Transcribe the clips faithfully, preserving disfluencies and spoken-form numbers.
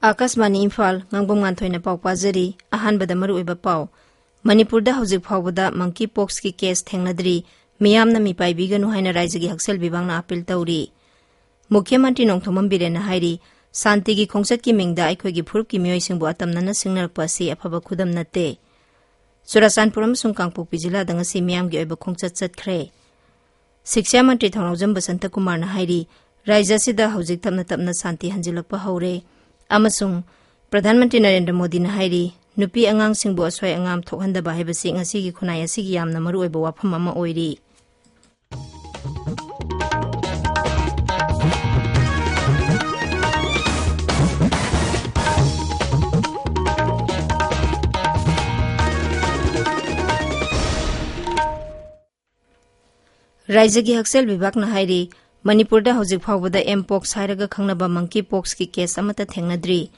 ꯑꯥꯀꯥꯁꯕꯥꯅꯤ ꯏꯝꯐꯥꯜ, ꯉꯥꯡꯕꯝ ꯉꯥꯟꯊꯣꯏꯅ ꯄꯥꯎ ꯄꯥꯖꯔꯤ꯫ ꯑꯍꯥꯟꯕꯗ ꯃꯔꯨꯑꯣꯏꯕ ꯄꯥꯎ꯫ ꯃꯅꯤꯄꯨꯔꯗ ꯍꯧꯖꯤꯛ ꯐꯥꯎꯕꯗ monkeypox ꯀꯤ case ꯊꯦꯡꯅꯗ꯭ꯔꯤ, ꯃꯤꯌꯥꯝꯅ ꯃꯤꯄꯥꯏꯕꯤꯒꯅꯨ ꯍꯥꯏꯅ ꯔꯥꯖ꯭ꯌꯒꯤ ꯍꯛꯁꯦꯜ ꯕꯤꯚꯥꯒꯅ appeal ꯇꯧꯔꯤ꯫ ꯃꯨꯈ꯭ꯌ ꯃꯟꯇ꯭ꯔꯤ ꯅꯣꯡꯊꯣꯝꯕꯝ ꯕꯤꯔꯦꯟꯅ ꯍꯥꯏꯔꯤ, ꯁꯥꯟꯇꯤꯒꯤ ꯈꯣꯡꯆꯠꯀꯤ ꯃꯤꯡꯗ ꯑꯩꯈꯣꯏꯒꯤ ꯐꯨꯔꯨꯞꯀꯤ ꯃꯤꯑꯣꯏꯁꯤꯡꯕꯨ ꯑꯇꯝꯅꯅ ꯁꯤꯡꯅꯔꯛꯄ ꯑꯁꯤ ꯑꯐꯕ ꯈꯨꯗꯝ ꯅꯠꯇꯦ꯫ ꯆꯨꯔꯥꯆꯥꯟꯄꯨꯔ ꯑꯃꯁꯨꯡ ꯀꯥꯡꯄꯣꯛꯄꯤ ꯖꯤꯂꯥꯗ ꯉꯁꯤ ꯃꯤꯌꯥꯝꯒꯤ ꯑꯣꯏꯕ ꯈꯣꯡꯆꯠ ꯆꯠꯈ꯭ꯔꯦ꯫ ꯁꯤꯛꯁꯥ ꯃꯟꯇ꯭ꯔꯤ ꯊꯧꯅꯥꯎꯖꯝ ꯕꯁꯟꯇ ꯀꯨꯃꯥꯔꯅ ꯍꯥꯏꯔꯤ, ꯔꯥꯖ꯭ꯌ ꯑꯁꯤꯗ ꯍꯧꯖꯤꯛ ꯇꯞꯅ ꯇꯞꯅ ꯁꯥꯟꯇꯤ ꯍꯟꯖꯤꯜꯂꯛꯄ ꯍꯧꯔꯦ ꯑꯃꯁꯨꯡ ꯄ꯭ꯔꯙꯥꯟ ꯃꯟꯇ꯭ꯔꯤ ꯅꯔꯦꯟꯗ꯭ꯔ ꯃꯣꯗꯤꯅ ꯍꯥꯏꯔꯤ, ꯅꯨꯄꯤ ꯑꯉꯥꯡꯁꯤꯡꯕꯨ ꯑꯁꯣꯏ ꯑꯉꯥꯝ ꯊꯣꯛꯍꯟꯗꯕ ꯍꯥꯏꯕꯁꯤ ꯉꯁꯤꯒꯤ ꯈꯨꯟꯅꯥꯏ ꯑꯁꯤꯒꯤ ꯌꯥꯝꯅ ꯃꯔꯨꯑꯣꯏꯕ ꯋꯥꯐꯝ ꯑꯃ ꯑꯣꯏꯔꯤ꯫ ꯔꯥꯖ꯭ꯌꯒꯤ ꯍꯛꯁꯦꯜ ꯕꯤꯚꯥꯒꯅ ꯍꯥꯏꯔꯤ, ꯃꯅꯤꯄꯨꯔꯗ ꯍꯧꯖꯤꯛ ꯐꯥꯎꯕꯗ mpox ꯍꯥꯏꯔꯒ ꯈꯪꯅꯕ monkeypox ꯀꯤ case ꯑꯃꯠꯇ ꯊꯦꯡꯅꯗ꯭ꯔꯤ꯫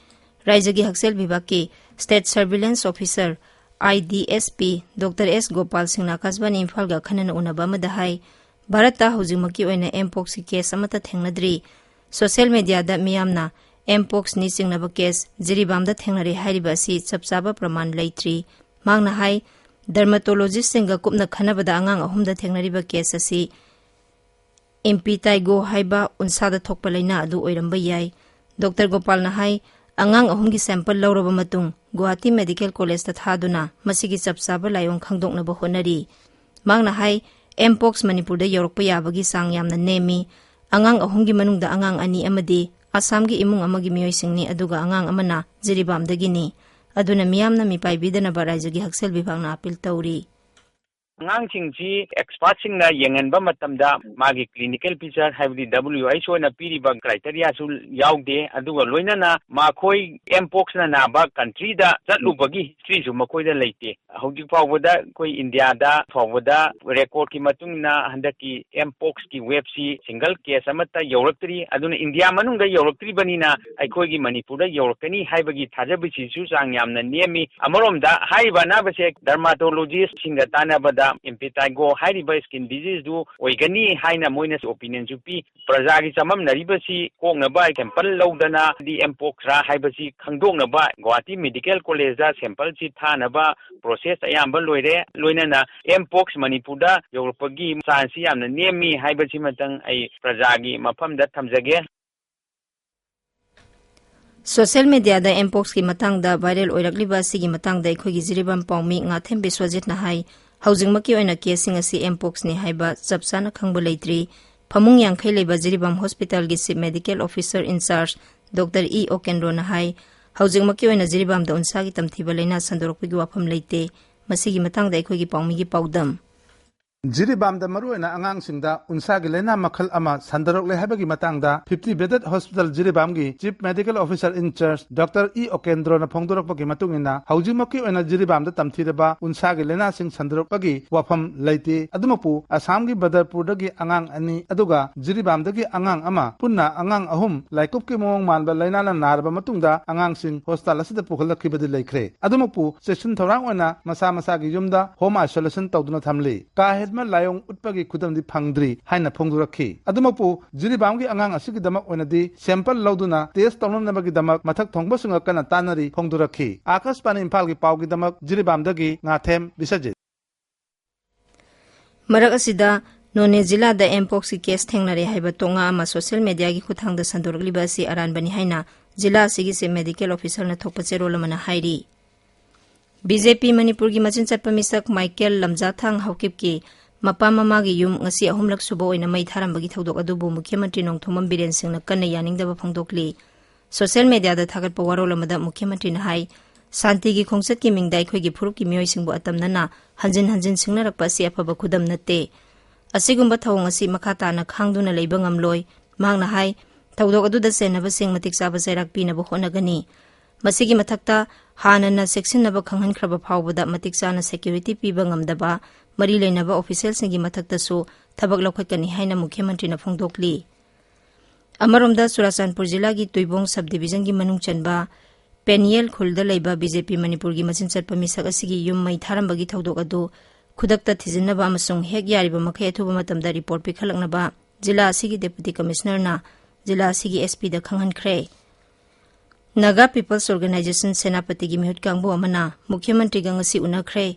ꯔꯥꯖ꯭ꯌꯒꯤ ꯍꯛꯁꯦꯜ ꯕꯤꯚꯥꯒꯀꯤ State Surveillance Officer, I D S P, doctor S Gopal ꯁꯤꯡꯅ ꯑꯥꯀꯥꯁꯕꯥꯅꯤ ꯏꯝꯐꯥꯜꯒ ꯑꯈꯟꯅꯅ ꯎꯅꯕ ꯑꯃꯗ ꯍꯥꯏ, ꯚꯥꯔꯠꯇ ꯍꯧꯖꯤꯛꯃꯛꯀꯤ ꯑꯣꯏꯅ mpox ꯀꯤ case ꯑꯃꯠꯇ ꯊꯦꯡꯅꯗ꯭ꯔꯤ꯫ Social media ꯗ ꯃꯤꯌꯥꯝꯅ mpox ꯅꯤ ꯆꯤꯡꯅꯕ case ꯖꯤꯔꯤꯕꯥꯝꯗ ꯊꯦꯡꯅꯔꯦ ꯍꯥꯏꯔꯤꯕ ꯑꯁꯤ ꯆꯞ ꯆꯥꯕ ꯄ꯭ꯔꯃꯥꯟ ꯂꯩꯇ꯭ꯔꯤ꯫ ꯃꯍꯥꯛꯅ ꯍꯥꯏ, dermatologist ꯁꯤꯡꯒ ꯀꯨꯞꯅ ꯈꯟꯅꯕꯗ ꯑꯉꯥꯡ ꯑꯍꯨꯝꯗ ꯊꯦꯡꯅꯔꯤꯕ case ꯑꯁꯤ impetigo ꯍꯥꯏꯕ ꯎꯟꯁꯥꯗ ꯊꯣꯛꯄ ꯂꯩꯅꯥ ꯑꯗꯨ ꯑꯣꯏꯔꯝꯕ ꯌꯥꯏ꯫ ꯗꯣꯛꯇꯔ ꯒꯣꯄꯥꯜꯅ ꯍꯥꯏ, ꯑꯉꯥꯡ ꯑꯍꯨꯝꯒꯤ sample ꯂꯧꯔꯕ ꯃꯇꯨꯡ ꯒꯨꯋꯥꯍꯥꯇꯤ Medical College ꯇ ꯊꯥꯗꯨꯅ ꯃꯁꯤꯒꯤ ꯆꯞ ꯆꯥꯕ ꯂꯥꯏꯑꯣꯡ ꯈꯪꯗꯣꯛꯅꯕ ꯍꯣꯠꯅꯔꯤ꯫ ꯃꯍꯥꯛꯅ ꯍꯥꯏ, mpox ꯃꯅꯤꯄꯨꯔꯗ ꯌꯧꯔꯛꯄ ꯌꯥꯕꯒꯤ ꯆꯥꯡ ꯌꯥꯝꯅ ꯅꯦꯝꯃꯤ꯫ ꯑꯉꯥꯡ ꯑꯍꯨꯝꯒꯤ ꯃꯅꯨꯡꯗ ꯑꯉꯥꯡ ꯑꯅꯤ ꯑꯃꯗꯤ ꯑꯁꯥꯝꯒꯤ ꯏꯃꯨꯡ ꯑꯃꯒꯤ ꯃꯤꯑꯣꯏꯁꯤꯡꯅꯤ, ꯑꯗꯨꯒ ꯑꯉꯥꯡ ꯑꯃꯅ ꯖꯤꯔꯤꯕꯥꯝꯗꯒꯤꯅꯤ꯫ ꯑꯗꯨꯅ ꯃꯤꯌꯥꯝꯅ ꯃꯤꯄꯥꯏꯕꯤꯗꯅꯕ ꯔꯥꯖ꯭ꯌꯒꯤ ꯍꯛꯁꯦꯜ ꯕꯤꯚꯥꯒꯅ appeal ꯇꯧꯔꯤ꯫ ꯑꯉꯥꯡꯁꯤꯡꯁꯤ expert ꯁꯤꯡꯅ ꯌꯦꯡꯍꯟꯕ ꯃꯇꯝꯗ ꯃꯥꯒꯤ clinical picture, ꯍꯥꯏꯕꯗꯤ W H O ꯅ ꯄꯤꯔꯤꯕ criteria ꯁꯨ ꯌꯥꯎꯗꯦ, ꯑꯗꯨꯒ ꯂꯣꯏꯅꯅ ꯃꯈꯣꯏ mpox ꯅ ꯅꯥꯕ country ꯗ ꯆꯠꯂꯨꯕꯒꯤ history ꯁꯨ ꯃꯈꯣꯏꯗ ꯂꯩꯇꯦ꯫ ꯍꯧꯖꯤꯛ ꯐꯥꯎꯕꯗ ꯑꯩꯈꯣꯏ ꯏꯟꯗꯤꯌꯥꯗ ꯐꯥꯎꯕꯗ record ꯀꯤ ꯃꯇꯨꯡ ꯏꯟꯅ ꯍꯟꯗꯛꯀꯤ mpox ꯀꯤ wave ꯁꯤ single case ꯑꯃꯠꯇ ꯌꯧꯔꯛꯇ꯭ꯔꯤ꯫ ꯑꯗꯨꯅ ꯏꯟꯗꯤꯌꯥ ꯃꯅꯨꯡꯗ ꯌꯧꯔꯛꯇ꯭ꯔꯤꯕꯅꯤꯅ ꯑꯩꯈꯣꯏꯒꯤ ꯃꯅꯤꯄꯨꯔꯗ ꯌꯧꯔꯛꯀꯅꯤ ꯍꯥꯏꯕꯒꯤ ꯊꯥꯖꯕꯁꯤꯁꯨ ꯆꯥꯡ ꯌꯥꯝꯅ ꯅꯦꯝꯃꯤ꯫ ꯑꯃꯔꯣꯝꯗ ꯍꯥꯏꯔꯤꯕ ꯑꯅꯥꯕꯁꯦ dermatologist ꯁꯤꯡꯒ ꯇꯥꯟꯅꯕꯗ impetigo ꯍꯥꯏꯔꯤꯕ skin diseaseꯗꯨ ꯑꯣꯏꯒꯅꯤ ꯍꯥꯏꯅ ꯃꯣꯏꯅꯁꯨ opinionꯁꯨ ꯄꯤ꯫ ꯄ꯭ꯔꯖꯥꯒꯤ ꯆꯃꯝꯅꯔꯤꯕꯁꯤ ꯀꯣꯛꯅꯕ sample ꯂꯧꯗꯅ ꯗꯤ mpoxꯔꯥ ꯍꯥꯏꯕꯁꯤ ꯈꯪꯗꯣꯛꯅꯕ ꯒꯨꯋꯥꯍꯥꯇꯤ medical collegeꯗ sampleꯁꯤ ꯊꯥꯅꯕ process ꯑꯌꯥꯝꯕ ꯂꯣꯏꯔꯦ꯫ ꯂꯣꯏꯅꯅ mpox ꯃꯅꯤꯄꯨꯔꯗ ꯌꯧꯔꯛꯄꯒꯤ chanceꯁꯤ ꯌꯥꯝꯅ ꯅꯦꯝꯃꯤ ꯍꯥꯏꯕꯁꯤꯃꯇꯪ ꯑꯩ ꯄ꯭ꯔꯖꯥꯒꯤ ꯃꯐꯝꯗ ꯊꯝꯖꯒꯦ꯫ Social mediaꯗ mpoxꯀꯤ ꯃꯇꯥꯡꯗ viral ꯑꯣꯏꯔꯛꯂꯤꯕ ꯑꯁꯤꯒꯤ ꯃꯇꯥꯡꯗ ꯑꯩꯈꯣꯏꯒꯤ ꯖꯤꯔꯤꯕꯥꯝ ꯄꯥꯎꯃꯤ ꯉꯥꯊꯦꯝ ꯕꯤꯁ꯭ꯋꯖꯤꯠꯅ ꯍꯥꯏ, ꯍꯧꯖꯤꯛꯃꯛꯀꯤ ꯑꯣꯏꯅ caseꯁꯤꯡ ꯑꯁꯤ mpoxꯅꯤ ꯍꯥꯏꯕ ꯆꯞ ꯆꯥꯅ ꯈꯪꯕ ꯂꯩꯇ꯭ꯔꯤ꯫ ꯐꯃꯨꯡ ꯌꯥꯡꯈꯩ ꯂꯩꯕ ꯖꯤꯔꯤꯕꯥꯝ hospitalꯒꯤ chief medical officer in charge Doctor E ꯑꯣꯀꯦꯟꯗ꯭ꯔꯣꯅ ꯍꯥꯏ, ꯍꯧꯖꯤꯛꯃꯛꯀꯤ ꯑꯣꯏꯅ ꯖꯤꯔꯤꯕꯥꯝꯗ ꯎꯟꯁꯥꯒꯤ ꯇꯝꯊꯤꯕ ꯂꯥꯏꯅꯥ ꯁꯟꯗꯣꯔꯛꯄꯒꯤ ꯋꯥꯐꯝ ꯂꯩꯇꯦ꯫ ꯃꯁꯤꯒꯤ ꯃꯇꯥꯡꯗ ꯑꯩꯈꯣꯏꯒꯤ ꯄꯥꯎꯃꯤꯒꯤ ꯄꯥꯎꯗꯝ꯫ ꯖꯤꯔꯤꯕꯥꯝꯗ ꯃꯔꯨꯑꯣꯏꯅ ꯑꯉꯥꯡꯁꯤꯡꯗ ꯎꯟꯁꯥꯒꯤ ꯂꯥꯏꯅꯥ ꯃꯈꯜ ꯑꯃ ꯁꯟꯗꯣꯔꯛꯂꯦ ꯍꯥꯏꯕꯒꯤ ꯃꯇꯥꯡꯗ fifty bedded hospital ꯖꯤꯔꯤꯕꯥꯝꯒꯤ chief medical officer in charge Doctor E ꯑꯣꯀꯦꯟꯗ꯭ꯔꯣꯅ ꯐꯣꯡꯗꯣꯔꯛꯄꯒꯤ ꯃꯇꯨꯡ ꯏꯟꯅ, ꯍꯧꯖꯤꯛꯃꯛꯀꯤ ꯑꯣꯏꯅ ꯖꯤꯔꯤꯕꯥꯝꯗ ꯇꯝꯊꯤꯔꯕ ꯎꯟꯁꯥꯒꯤ ꯂꯥꯏꯅꯥꯁꯤꯡ ꯁꯟꯗꯣꯔꯛꯄꯒꯤ ꯋꯥꯐꯝ ꯂꯩꯇꯦ꯫ ꯑꯗꯨꯃꯛꯄꯨ, ꯑꯁꯥꯝꯒꯤ ꯕꯗꯔꯄꯨꯔꯗꯒꯤ ꯑꯉꯥꯡ ꯑꯅꯤ, ꯑꯗꯨꯒ ꯖꯤꯔꯤꯕꯥꯝꯗꯒꯤ ꯑꯉꯥꯡ ꯑꯃ, ꯄꯨꯟꯅ ꯑꯉꯥꯡ ꯑꯍꯨꯝ ꯂꯥꯏꯀꯨꯞꯀꯤ ꯃꯑꯣꯡ ꯃꯥꯟꯕ ꯂꯥꯏꯅꯥꯅ ꯅꯥꯔꯕ ꯃꯇꯨꯡꯗ ꯑꯉꯥꯡꯁꯤꯡ hospital ꯑꯁꯤꯗ ꯄꯨꯈꯠꯂꯛꯈꯤꯕꯗꯤ ꯂꯩꯈ꯭ꯔꯦ꯫ ꯑꯗꯨꯃꯛꯄꯨ, ꯆꯦꯛꯁꯤꯟ ꯊꯧꯔꯥꯡ ꯑꯣꯏꯅ ꯃꯁꯥ ꯃꯁꯥꯒꯤ ꯌꯨꯝꯗ home isolation ꯇꯧꯗꯨꯅ ꯊꯝꯂꯤ꯫ ꯀꯥ ꯍꯦꯟꯕ ꯂꯥꯏꯑꯣꯡ ꯎꯠꯄꯒꯤ ꯈꯨꯗꯝꯗꯤ ꯐꯪꯗ꯭ꯔꯤ ꯍꯥꯏꯅ ꯐꯣꯡꯗꯣꯔꯛꯈꯤ꯫ ꯑꯗꯨꯃꯛꯄꯨ, ꯖꯤꯔꯤꯕꯥꯝꯒꯤ ꯑꯉꯥꯡ ꯑꯁꯤꯒꯤꯗꯃꯛ ꯑꯣꯏꯅꯗꯤ sample ꯂꯧꯗꯨꯅ test ꯇꯧꯅꯅꯕꯒꯤꯗꯃꯛ ꯃꯊꯛ ꯊꯣꯡꯕꯁꯤꯡꯒ ꯀꯟꯅ ꯇꯥꯟꯅꯔꯤ ꯐꯣꯡꯗꯣꯔꯛꯈꯤ꯫ ꯑꯥꯀꯥꯁꯕꯥꯅꯤ ꯏꯝꯐꯥꯜꯒꯤ ꯄꯥꯎꯒꯤꯗꯃꯛ ꯖꯤꯔꯤꯕꯥꯝꯗꯒꯤ ꯉꯥꯊꯦꯝ ꯕꯤꯁ꯭ꯋꯖꯤꯠ꯫ ꯃꯔꯛ ꯑꯁꯤꯗ, ꯅꯣꯅꯦ ꯖꯤꯂꯥꯗ mpoxꯀꯤ case ꯊꯦꯡꯅꯔꯦ ꯍꯥꯏꯕ ꯇꯣꯉꯥ ꯑꯃ social mediaꯒꯤ ꯈꯨꯠꯊꯥꯡꯗ ꯁꯟꯗꯣꯔꯛꯂꯤꯕ ꯑꯁꯤ ꯑꯔꯥꯟꯕꯅꯤ ꯍꯥꯏꯅ ꯖꯤꯂꯥ ꯑꯁꯤꯒꯤ chief medical officerꯅ ꯊꯣꯛꯄ ꯆꯦꯔꯣꯜ ꯑꯃꯅ ꯍꯥꯏꯔꯤ꯫ ꯕꯤ ꯖꯦ ꯄꯤ ꯃꯅꯤꯄꯨꯔꯒꯤ ꯃꯆꯤꯟ ꯆꯠꯄ ꯃꯤꯁꯛ ꯃꯥꯏꯀꯦꯜ ꯂꯝꯖꯥꯊꯥꯡ ꯍꯥꯎꯀꯤꯞꯀꯤ ꯃꯄꯥ ꯃꯃꯥꯒꯤ ꯌꯨꯝ ꯉꯁꯤ ꯑꯍꯨꯝꯂꯛ ꯁꯨꯕ ꯑꯣꯏꯅ ꯃꯩ ꯊꯥꯔꯝꯕꯒꯤ ꯊꯧꯗꯣꯛ ꯑꯗꯨꯕꯨ ꯃꯨꯈ꯭ꯌ ꯃꯟꯇ꯭ꯔꯤ ꯅꯣꯡꯊꯣꯝꯕꯝ ꯕꯤꯔꯦꯟ ꯁꯤꯡꯅ ꯀꯟꯅ ꯌꯥꯅꯤꯡꯗꯕ ꯐꯣꯡꯗꯣꯛꯂꯤ꯫ Social mediaꯗ ꯊꯥꯒꯠꯄ ꯋꯥꯔꯣꯜ ꯑꯃꯗ ꯃꯨꯈ꯭ꯌ ꯃꯟꯇ꯭ꯔꯤꯅ ꯍꯥꯏ, ꯁꯥꯟꯇꯤꯒꯤ ꯈꯣꯡꯆꯠꯀꯤ ꯃꯤꯡꯗ ꯑꯩꯈꯣꯏꯒꯤ ꯐꯨꯔꯨꯞꯀꯤ ꯃꯤꯑꯣꯏꯁꯤꯡꯕꯨ ꯑꯇꯝꯅꯅ ꯍꯟꯖꯤꯟ ꯍꯟꯖꯤꯟ ꯁꯤꯡꯅꯔꯛꯄ ꯑꯁꯤ ꯑꯐꯕ ꯈꯨꯗꯝ ꯅꯠꯇꯦ꯫ ꯑꯁꯤꯒꯨꯝꯕ ꯊꯧꯑꯣꯡ ꯑꯁꯤ ꯃꯈꯥ ꯇꯥꯅ ꯈꯥꯡꯗꯨꯅ ꯂꯩꯕ ꯉꯝꯂꯣꯏ꯫ ꯃꯍꯥꯛꯅ ꯍꯥꯏ, ꯊꯧꯗꯣꯛ ꯑꯗꯨꯗ ꯆꯦꯟꯅꯕꯁꯤꯡ ꯃꯇꯤꯛ ꯆꯥꯕ ꯆꯩꯔꯥꯛ ꯄꯤꯅꯕ ꯍꯣꯠꯅꯒꯅꯤ꯫ ꯃꯁꯤꯒꯤ ꯃꯊꯛꯇ, ꯍꯥꯟꯅꯅ ꯆꯦꯛꯁꯤꯟꯅꯕ ꯈꯪꯍꯟꯈ꯭ꯔꯕ ꯐꯥꯎꯕꯗ ꯃꯇꯤꯛ ꯆꯥꯅ security ꯄꯤꯕ ꯉꯝꯗꯕ ꯃꯔꯤ ꯂꯩꯅꯕ officialꯁꯤꯡꯒꯤ ꯃꯊꯛꯇꯁꯨ ꯊꯕꯛ ꯂꯧꯈꯠꯀꯅꯤ ꯍꯥꯏꯅ ꯃꯨꯈ꯭ꯌ ꯃꯟꯇ꯭ꯔꯤꯅ ꯐꯣꯡꯗꯣꯛꯂꯤ꯫ ꯑꯃꯔꯣꯝꯗ, ꯆꯨꯔꯥꯆꯥꯟꯄꯨꯔ ꯖꯤꯂꯥꯒꯤ ꯇꯨꯏꯕꯣꯡ sub divisionꯒꯤ ꯃꯅꯨꯡ ꯆꯟꯕ ꯄꯦꯅꯤꯌꯦꯜ ꯈꯨꯜꯗ ꯂꯩꯕ ꯕꯤ ꯖꯦ ꯄꯤ ꯃꯅꯤꯄꯨꯔꯒꯤ ꯃꯆꯤꯟ ꯆꯠꯄ ꯃꯤꯁꯛ ꯑꯁꯤꯒꯤ ꯌꯨꯝ ꯃꯩ ꯊꯥꯔꯝꯕꯒꯤ ꯊꯧꯗꯣꯛ ꯑꯗꯨ ꯈꯨꯗꯛꯇ ꯊꯤꯖꯤꯟꯅꯕ ꯑꯃꯁꯨꯡ ꯍꯦꯛ ꯌꯥꯔꯤꯕ ꯃꯈꯩ ꯑꯊꯨꯕ ꯃꯇꯝꯗ ꯔꯤꯄꯣꯔꯠ ꯄꯤꯈꯠꯂꯛꯅꯕ ꯖꯤꯂꯥ ꯑꯁꯤꯒꯤ ꯗꯦꯄꯨꯇꯤ ꯀꯃꯤꯁꯅꯔꯅ ꯖꯤꯂꯥ ꯑꯁꯤꯒꯤ ꯑꯦꯁ ꯄꯤꯗ ꯈꯪꯍꯟꯈ꯭ꯔꯦ꯫ ꯅꯥꯒꯥ ꯄꯤꯄꯜꯁ ꯑꯣꯔꯒꯅꯥꯏꯖꯦꯁꯟ ꯁꯦꯅꯥꯄꯇꯤꯒꯤ ꯃꯤꯍꯨꯠ ꯀꯥꯡꯕꯨ ꯑꯃꯅ ꯃꯨꯈ꯭ꯌ ꯃꯟꯇ꯭ꯔꯤꯒ ꯉꯁꯤ ꯎꯅꯈ꯭ꯔꯦ꯫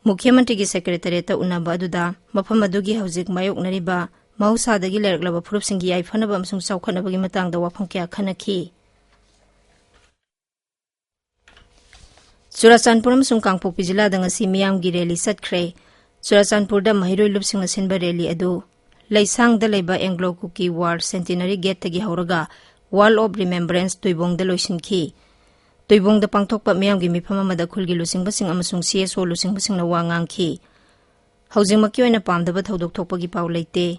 ꯃꯨꯈ꯭ꯌ ꯃꯟꯇ꯭ꯔꯤꯒꯤ ꯁꯦꯀ꯭ꯔꯦꯇꯔꯤꯌꯦꯠꯇ ꯎꯅꯕ ꯑꯗꯨꯗ ꯃꯐꯝ ꯑꯗꯨꯒꯤ ꯍꯧꯖꯤꯛ ꯃꯥꯌꯣꯛꯅꯔꯤꯕ ꯃꯍꯧꯁꯥꯗꯒꯤ ꯂꯩꯔꯛꯂꯕ ꯐꯨꯔꯨꯞꯁꯤꯡꯒꯤ ꯌꯥꯏꯐꯅꯕ ꯑꯃꯁꯨꯡ ꯆꯥꯎꯈꯠꯅꯕꯒꯤ ꯃꯇꯥꯡꯗ ꯋꯥꯐꯝ ꯀꯌꯥ ꯈꯟꯅꯈꯤ꯫ ꯆꯨꯔꯥꯆꯥꯟꯄꯨꯔ ꯑꯃꯁꯨꯡ ꯀꯥꯡꯄꯣꯛꯄꯤ ꯖꯤꯂꯥꯗ ꯉꯁꯤ ꯃꯤꯌꯥꯝꯒꯤ ꯔꯦꯂꯤ ꯆꯠꯈ꯭ꯔꯦ꯫ ꯆꯨꯔꯥꯆꯥꯟꯄꯨꯔꯗ ꯃꯍꯩꯔꯣꯏ ꯂꯨꯞꯁꯤꯡꯅ ꯁꯤꯟꯕ ꯔꯦꯂꯤ ꯑꯗꯨ ꯂꯩꯁꯥꯡꯗ ꯂꯩꯕ ꯑꯦꯡꯒ꯭ꯂꯣ ꯀꯨꯀꯤ ꯋꯥꯔ ꯁꯦꯟꯇꯤꯅꯔꯤ ꯒꯦꯠꯇꯒꯤ ꯍꯧꯔꯒ ꯋꯥꯜ ꯑꯣꯐ ꯔꯤꯃꯦꯝꯕꯔꯦꯟꯁ ꯇꯨꯏꯕꯣꯡꯗ ꯂꯣꯏꯁꯤꯟꯈꯤ꯫ ꯇꯨꯏꯕꯣꯡꯗ ꯄꯥꯡꯊꯣꯛꯄ ꯃꯤꯌꯥꯝꯒꯤ ꯃꯤꯐꯝ ꯑꯃꯗ ꯈꯨꯜꯒꯤ ꯂꯨꯆꯤꯡꯕꯁꯤꯡ ꯑꯃꯁꯨꯡ ꯁꯤ ꯑꯦꯁ ꯑꯣ ꯂꯨꯆꯤꯡꯕꯁꯤꯡꯅ ꯋꯥ ꯉꯥꯡꯈꯤ꯫ ꯍꯧꯖꯤꯛꯃꯛꯀꯤ ꯑꯣꯏꯅ ꯄꯥꯝꯗꯕ ꯊꯧꯗꯣꯛ ꯊꯣꯛꯄꯒꯤ ꯄꯥꯎ ꯂꯩꯇꯦ꯫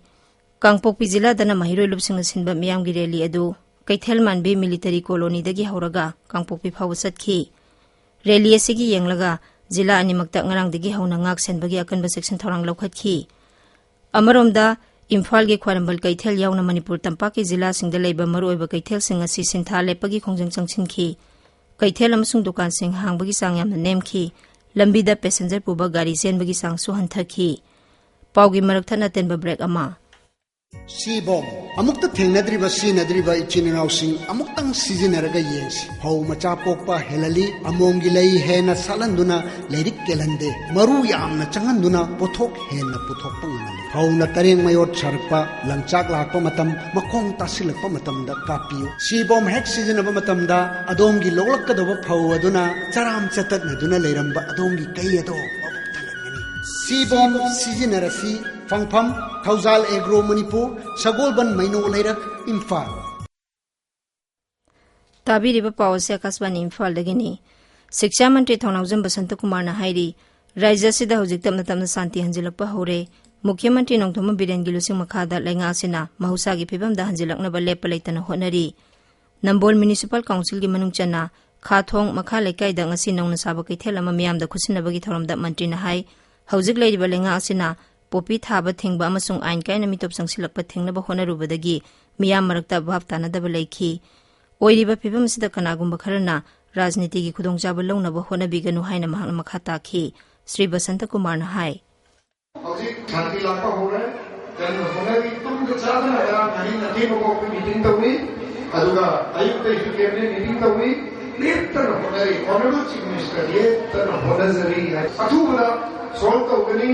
ꯀꯥꯡꯄꯣꯛꯄꯤ ꯖꯤꯂꯥꯗꯅ ꯃꯍꯩꯔꯣꯏ ꯂꯨꯞꯁꯤꯡꯅ ꯁꯤꯟꯕ ꯃꯤꯌꯥꯝꯒꯤ ꯔꯦꯂꯤ ꯑꯗꯨ ꯀꯩꯊꯦꯜ ꯃꯥꯟꯕꯤ ꯃꯤꯂꯤꯇꯔꯤ ꯀꯣꯂꯣꯅꯤꯗꯒꯤ ꯍꯧꯔꯒ ꯀꯥꯡꯄꯣꯛꯄꯤ ꯐꯥꯎꯕ ꯆꯠꯈꯤ꯫ ꯔꯦꯂꯤ ꯑꯁꯤꯒꯤ ꯌꯦꯡꯂꯒ ꯖꯤꯂꯥ ꯑꯅꯤꯃꯛꯇ ꯉꯔꯥꯡꯗꯒꯤ ꯍꯧꯅ ꯉꯥꯛ ꯁꯦꯟꯕꯒꯤ ꯑꯀꯟꯕ ꯆꯦꯛꯁꯤꯟ ꯊꯧꯔꯥꯡ ꯂꯧꯈꯠꯈꯤ꯫ ꯑꯃꯔꯣꯝꯗ, ꯏꯝꯐꯥꯜꯒꯤ ꯈ꯭ꯋꯥꯏꯔꯝꯕꯟ ꯀꯩꯊꯦꯜ ꯌꯥꯎꯅ ꯃꯅꯤꯄꯨꯔ ꯇꯝꯄꯥꯛꯀꯤ ꯖꯤꯂꯥꯁꯤꯡꯗ ꯂꯩꯕ ꯃꯔꯨꯑꯣꯏꯕ ꯀꯩꯊꯦꯜꯁꯤꯡ ꯑꯁꯤ ꯁꯤꯟꯊꯥ ꯂꯦꯞꯄꯒꯤ ꯈꯣꯡꯖꯪ ꯆꯪꯁꯤꯟꯈꯤ꯫ ꯀꯩꯊꯦꯜ ꯑꯃꯁꯨꯡ ꯗꯨꯀꯥꯟꯁꯤꯡ ꯍꯥꯡꯕꯒꯤ ꯆꯥꯡ ꯌꯥꯝꯅ ꯅꯦꯝꯈꯤ꯫ ꯂꯝꯕꯤꯗ ꯄꯦꯁꯦꯟꯖꯔ ꯄꯨꯕ ꯒꯥꯔꯤ ꯆꯦꯟꯕꯒꯤ ꯆꯥꯡꯁꯨ ꯍꯟꯊꯈꯤ꯫ ꯄꯥꯎꯒꯤ ꯃꯔꯛ ꯊꯠꯅ ꯇꯦꯟꯕ ꯕ꯭ꯔꯦꯛ ꯑꯃ꯫ ꯁꯤꯕꯣꯝ, ꯑꯃꯨꯛꯇ ꯊꯦꯡꯅꯗ꯭ꯔꯤꯕ ꯁꯤꯖꯤꯟꯅꯗ꯭ꯔꯤꯕ ꯏꯆꯤꯟ ꯏꯅꯥꯎꯁꯤꯡ ꯑꯃꯨꯛꯇꯪ ꯁꯤꯖꯤꯟꯅꯔꯒ ꯌꯦꯡꯁꯤ꯫ ꯐꯧ ꯃꯆꯥ ꯄꯣꯛꯄ ꯍꯦꯜꯍꯜꯂꯤ, ꯑꯃꯣꯝꯒꯤ ꯂꯩ ꯍꯦꯟꯅ ꯁꯥꯠꯍꯟꯗꯨꯅ ꯂꯩꯔꯤꯛ ꯀꯦꯜꯍꯟꯗꯦ, ꯃꯔꯨ ꯌꯥꯝꯅ ꯆꯪꯍꯟꯗꯨꯅ ꯄꯣꯠꯊꯣꯛ ꯍꯦꯟꯅ ꯄꯨꯊꯣꯛꯄ ꯉꯝꯍꯜꯂꯤ꯫ ꯐꯧꯅ ꯇꯔꯦꯡ ꯃꯌꯣꯠ ꯁꯥꯔꯛꯄ, ꯂꯪꯆꯥꯛ ꯂꯥꯛꯄ ꯃꯇꯝ, ꯃꯈꯣꯡ ꯇꯥꯁꯤꯜꯂꯛꯄ ꯃꯇꯝꯗ ꯀꯥꯞꯄꯤꯌꯨ꯫ ꯁꯤꯕꯣꯝ ꯍꯦꯛ ꯁꯤꯖꯤꯟꯅꯕ ꯃꯇꯝꯗ ꯑꯗꯣꯝꯒꯤ ꯂꯣꯛꯂꯛꯀꯗꯧꯕ ꯐꯧ ꯑꯗꯨꯅ ꯆꯔꯥꯝ ꯆꯇꯠꯅꯗꯨꯅ ꯂꯩꯔꯝꯕ ꯑꯗꯣꯝꯒꯤ ꯀꯩ ꯑꯗꯣ ꯃꯕꯨꯛ ꯊꯜꯍꯟꯒꯅꯤ꯫ ꯁꯤꯕꯣꯝ ꯁꯤꯖꯤꯟꯅꯔꯁꯤ꯫ ꯐꯪꯐꯝ, ꯊꯧꯖꯥꯜ ꯑꯦꯒ꯭ꯔꯣ ꯃꯅꯤꯄꯨꯔ, ꯁꯒꯣꯜꯕꯟ ꯃꯩꯅꯣ ꯂꯩꯔꯛ, ꯏꯝꯐꯥꯜ꯫ ꯇꯥꯕꯤꯔꯤꯕ ꯄꯥꯎ ꯑꯁꯤ ꯑꯀꯥꯁꯕꯥꯅꯤ ꯏꯝꯐꯥꯜꯗꯒꯤꯅꯤ꯫ ꯁꯤꯛꯁꯥ ꯃꯟꯇ꯭ꯔꯤ ꯊꯧꯅꯥꯎꯖꯝ ꯕꯁꯟꯇ ꯀꯨꯃꯥꯔꯅ ꯍꯥꯏꯔꯤ, ꯔꯥꯖ꯭ꯌ ꯑꯁꯤꯗ ꯍꯧꯖꯤꯛ ꯇꯞꯅ ꯇꯞꯅ ꯁꯥꯟꯇꯤ ꯍꯟꯖꯤꯜꯂꯛꯄ ꯍꯧꯔꯦ꯫ ꯃꯨꯈ꯭ꯌ ꯃꯟꯇ꯭ꯔꯤ ꯅꯣꯡꯊꯣꯝꯕꯝ ꯕꯤꯔꯦꯟꯒꯤ ꯂꯨꯆꯤꯡ ꯃꯈꯥꯗ ꯂꯩꯉꯥꯛ ꯑꯁꯤꯅ ꯃꯍꯧꯁꯥꯒꯤ ꯐꯤꯕꯝꯗ ꯍꯟꯖꯤꯜꯂꯛꯅꯕ ꯂꯦꯞꯄ ꯂꯩꯇꯅ ꯍꯣꯠꯅꯔꯤ꯫ ꯅꯝꯕꯣꯜ ꯃ꯭ꯌꯨꯅꯤꯁꯤꯄꯥꯜ ꯀꯥꯎꯟꯁꯤꯜꯒꯤ ꯃꯅꯨꯡ ꯆꯟꯅ ꯈꯥ ꯊꯣꯡ ꯃꯈꯥ ꯂꯩꯀꯥꯏꯗ ꯉꯁꯤ ꯅꯧꯅ ꯁꯥꯕ ꯀꯩꯊꯦꯜ ꯑꯃ ꯃꯤꯌꯥꯝꯗ ꯈꯨꯠꯁꯤꯟꯅꯕꯒꯤ ꯊꯧꯔꯝꯗ ꯃꯟꯇ꯭ꯔꯤꯅ ꯍꯥꯏ, ꯍꯧꯖꯤꯛ ꯂꯩꯔꯤꯕ ꯂꯩꯉꯥꯛ ꯑꯁꯤꯅ ꯄꯣꯄꯤ ꯊꯥꯕ ꯊꯤꯡꯕ ꯑꯃꯁꯨꯡ ꯑꯥꯏꯟ ꯀꯥꯏꯅ ꯃꯤꯇꯣꯞ ꯆꯪꯁꯤꯜꯂꯛꯄ ꯊꯤꯡꯅꯕ ꯍꯣꯠꯅꯔꯨꯕꯗꯒꯤ ꯃꯤꯌꯥꯝ ꯃꯔꯛꯇ ꯚꯥꯞ ꯇꯥꯅꯗꯕ ꯂꯩꯈꯤ꯫ ꯑꯣꯏꯔꯤꯕ ꯐꯤꯕꯝ ꯑꯁꯤꯗ ꯀꯅꯥꯒꯨꯝꯕ ꯈꯔꯅ ꯔꯥꯖꯅꯤꯇꯤꯒꯤ ꯈꯨꯗꯣꯡꯆꯥꯕ ꯂꯧꯅꯕ ꯍꯣꯠꯅꯕꯤꯒꯅꯨ ꯍꯥꯏꯅ ꯃꯍꯥꯛꯅ ꯃꯈꯥ ꯇꯥꯈꯤ꯫ ꯁ꯭ꯔꯤ ꯕꯁꯟꯇ ꯀꯨꯃꯥꯔꯅ ꯍꯥꯏ꯫ ꯍꯧꯖꯤꯛ ꯁꯥꯟꯇꯤ ꯂꯥꯛꯄ ꯍꯧꯔꯦ꯫ ꯀꯟꯅ ꯍꯣꯠꯅꯔꯤ꯫ ꯇꯨꯝꯗ ꯆꯥꯗꯅ ꯉꯔꯥꯡ ꯑꯍꯤꯡ ꯑꯊꯦꯡꯕꯐꯥꯎ ꯑꯩꯈꯣꯏ ꯃꯤꯇꯤꯡ ꯇꯧꯏ꯫ ꯑꯗꯨꯒ ꯑꯌꯨꯛꯇꯩꯁꯨ ꯀꯦꯕꯤꯅꯦꯠ ꯃꯤꯇꯤꯡ ꯇꯧꯏ꯫ ꯂꯦꯞꯇꯅ ꯍꯣꯠꯅꯔꯤ꯫ Honorable Chief Minister ꯂꯦꯞꯇꯅ ꯍꯣꯠꯅꯖꯔꯤ ꯍꯥꯏ꯫ ꯑꯊꯨꯕꯗ ꯁꯣꯜꯕ ꯇꯧꯒꯅꯤ꯫